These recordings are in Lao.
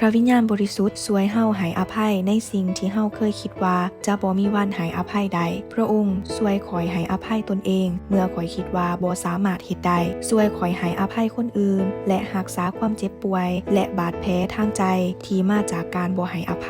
ພະວິນຍານບໍລິສຸດຊ່ວຍເຮົາໃຫ້ອະໄພໃນສິ່ງທີ່ເຮົາເຄີຍຄິດວ່າຈະບໍ່ມີວັນໃຫ້ອະໄພໄດ້. ພະອົງຊ່ວຍຂ້ອຍໃຫ້ອະໄພຕົນເອງ ເມື່ອຂ້ອຍຄິດວ່າບໍ່ສາມາດເຮັດໄດ້. ຊ່ວຍຂ້ອຍໃຫ້ອະໄພຄົນອື່ນ ແລະ ຮັກສາຄວາມເຈັບປ່ວຍ ແລະ ບາດແຜທາງໃຈທີ່ມາຈາກການບໍ່ໃຫ້ອະໄພ.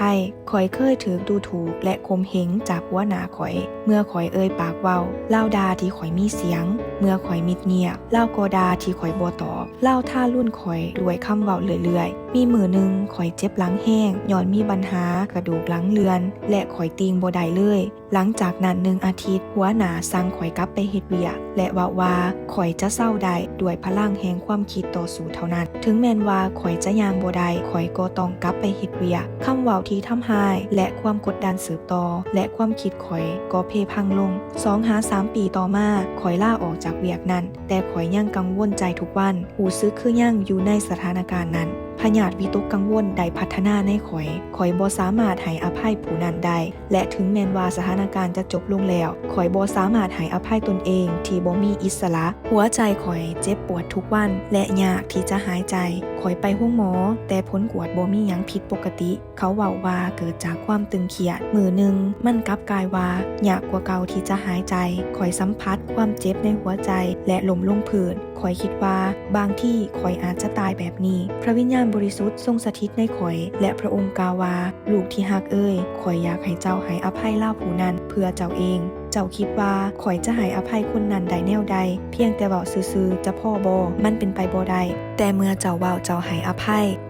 ຂ້ອຍເຄີຍຖືກດູຖູກ ແລະ ຂົ່ມເຫງຈາກຫົວໜ້າຂ້ອຍ. ເມື່ອຂ້ອຍເອີ່ຍປາກເວົ້າ, ລາວດ່າທີ່ຂ້ອຍມີສຽງ. ເມື່ອຂ້ອຍມິດງຽບ, ລາວກໍດ່າທີ່ຂ້ອຍບໍ່ຕອບ. ລາວທາລຸນຂ້ອຍດ້ວຍຄຳເວົ້າເລື້ອຍໆ. ມີມື້ໜຶ່ງ, ຂ້ອຍເຈັບຫຼັງແຮງ ຍ້ອນມີບັນຫາກະດູກຫຼັງເລື່ອນ ແລະ ຂ້ອຍຕີງບໍ່ໄດ້ເລີຍ. ຫຼັງຈາກນັ້ນໜຶ່ງອາທິດ, ຫົວໜ້າສັ່ງຂ້ອຍກັບໄປເຮັດວຽກ ແລະ ເວົ້າວ່າຂ້ອຍຈະເຊົາໄດ້ດ້ວຍພະລັງແຫ່ງຄວາມຄິດຕໍ່ສູ້ເທົ່ານັ້ນ. ເຖິງແມ່ນວ່າຂ້ອຍຈະຍ່າງບໍ່ໄດ້, ຂ້ອຍກໍຕ້ອງກັບໄປເຮັດວຽກ. ຄຳເວົ້າທີ່ທຳຮ້າຍ ແລະ ຄວາມກົດດັນສືບຕໍ່ ແລະ ຄວາມຄິດຂ້ອຍກໍເພພັງລົງ. ສອງຫາສາມປີຕໍ່ມາ, ຂ້ອຍລາອອກຈາກວຽກນັ້ນ, ແຕ່ຂ້ອຍຍັງກັງວົນໃຈທຸກວັນ, ຮູ້ສຶກຄືຍັງຢູ່ໃນສະຖານະການນັ້ນ. ພະຍາດວິຕົກກັງວົນໄດ້ພັດທະນາໃນຂ້ອຍ. ຂ້ອຍບໍ່ສາມາດໃຫ້ອະໄພຜູ້ນັ້ນໄດ້ ແລະ ເຖິງແມ່ນວ່າສະຖານະການຈະຈົບລົງແລ້ວ, ຂ້ອຍບໍ່ສາມາດໃຫ້ອະໄພຕົນເອງທີ່ບໍ່ມີອິດສະຫຼະ. ຫົວໃຈຂ້ອຍເຈັບປວດທຸກວັນ ແລະ ຍາກທີ່ຈະຫາຍໃຈ. ຂ້ອຍໄປໂຮງໝໍ, ແຕ່ຜົນກວດບໍ່ມີຫຍັງຜິດປົກກະຕິ. ເຂົາເວົ້າວ່າເກີດຈາກຄວາມຕຶງຄຽດ. ມື້ໜຶ່ງ, ມັນກັບກາຍວ່າຍາກກວ່າເກົ່າທີ່ຈະຫາຍໃຈ. ຂ້ອຍສຳຜັດຄວາມເຈັບໃນຫົວໃຈ ແລະ ລົ້ມລົງພື້ນ. ຂ້ອຍຄິດວ່າບາງທີຂ້ອຍອາດຈະຕາຍແບບນີ້. ພະວິນຍານບໍລິສຸດຊົງສະຖິດໃນຂ້ອຍ ແລະ ພະອົງກ່າວວ່າ, ລູກທີ່ຮັກເອີຍ, ຂ້ອຍຢາກໃຫ້ເຈົ້າໃຫ້ອະໄພລາວຜູ້ນັ້ນເພື່ອເຈົ້າເອງ. ເຈົ້າຄິດວ່າຂ້ອຍຈະໃຫ້ອະໄພຄົນນັ້ນໄດ້ແນວໃດ? ພຽງແຕ່ເວົ້າຊື່ໆຈະພໍບໍ່? ມັນເປັນໄປບໍ່ໄດ້. ແຕ່ເມື່ອເຈົ້າເວົ້າເຈົ້າໃຫ້ອະໄພ,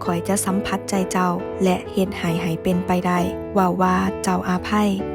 ຂ້ອຍຈະສຳຜັດໃຈເຈົ້າ ແລະ ເຮັດໃຫ້ໃຫ້ເປັນໄປໄດ້. ເວົ້າວ່າເຈົ້າອະໄພ,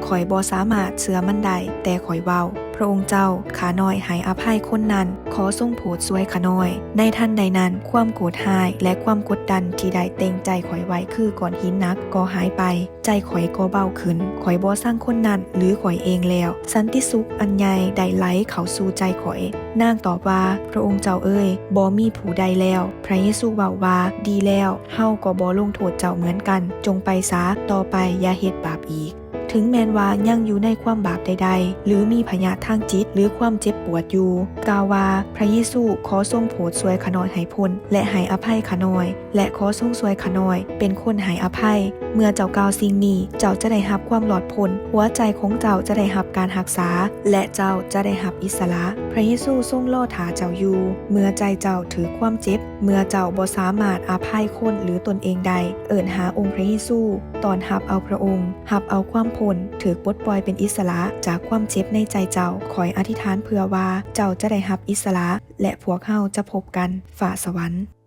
ຂ້ອຍບໍ່ສາມາດເຊື່ອມັນໄດ້, ແຕ່ຂ້ອຍເວົ້າ, ພະອົງເຈົ້າ, ຂ້ານ້ອຍໃຫ້ອະໄພຄົນນັ້ນ, ຂໍຊົງໂຜດຊ່ວຍຂ້ານ້ອຍ. ໃນທັນໃດນັ້ນ, ຄວາມໂກດຮ້າຍ ແລະ ຄວາມກົດດັນທີ່ໄດ້ເຕັງໃຈຂ້ອຍໄວ້ຄືກ້ອນຫີນໜັກກໍຫາຍໄປ. ໃຈຂ້ອຍກໍເບົາຂຶ້ນ. ຂ້ອຍບໍ່ຊັງຄົນນັ້ນ ຫຼື ຂ້ອຍເອງແລ້ວ. ສັນຕິສຸກອັນໃຫຍ່ໄດ້ໄຫຼເຂົ້າສູ່ໃຈຂ້ອຍ. ນາງຕອບວ່າ, ພະອົງເຈົ້າເອີຍ, ບໍ່ມີຜູ້ໃດແລ້ວ. ພະເຢຊູເວົ້າວ່າ, ດີແລ້ວ, ເຮົາກໍບໍ່ລົງໂທດເຈົ້າເໝືອນກັນ. ຈົ່ງໄປສາ, ຕໍ່ໄປຢ່າເຮັດບາບອີກ. ເຖິງແມ່ນວ່າຍັງຢູ່ໃນຄວາມບາບໃດໆ ຫຼື ມີພະຍາດທາງຈິດ ຫຼື ຄວາມເຈັບປວດຢູ່, ກ່າວວ່າ, ພະເຢຊູ, ຂໍຊົງໂຜດຊ່ວຍຂ້ານ້ອຍໃຫ້ພົ້ນ ແລະ ໃຫ້ອະໄພຂ້ານ້ອຍ. ແລະ ຂໍຊົງຊ່ວຍຂ້ານ້ອຍເປັນຄົນໃຫ້ອະໄພ. ເມື່ອເຈົ້າກ່າວສິ່ງນີ້, ເຈົ້າຈະໄດ້ຮັບຄວາມລອດພົ້ນ, ຫົວໃຈຂອງເຈົ້າຈະໄດ້ຮັບການຮັກສາ ແລະ ເຈົ້າຈະໄດ້ຮັບອິດສະຫຼະ. ພະເຢຊູຊົງລໍຖ້າເຈົ້າຢູ່. ເມື່ອໃຈເຈົ້າຖືກຄວາມເຈັບ, ເມື່ອເຈົ້າບໍ່ສາມາດອະໄພຄົນ ຫຼື ຕົນເອງໄດ້, ເອີ້ນຫາອົງພະເຢຊູ, ຕ້ອນຮັບເອົາພະອົງ, ຮັບເອົາຄວາມພົ້ນ, ຖືກປົດປ່ອຍເປັນອິດສະຫຼະຈາກຄວາມເຈັບໃນໃຈເຈົ້າ. ຂ້ອຍອະທິຖານເພື່ອວ່າເຈົ້າຈະໄດ້ຮັບອິດສະຫຼະ ແລະ ພວກເຮົາຈະພົບກັນຟ້າສະຫວັນ.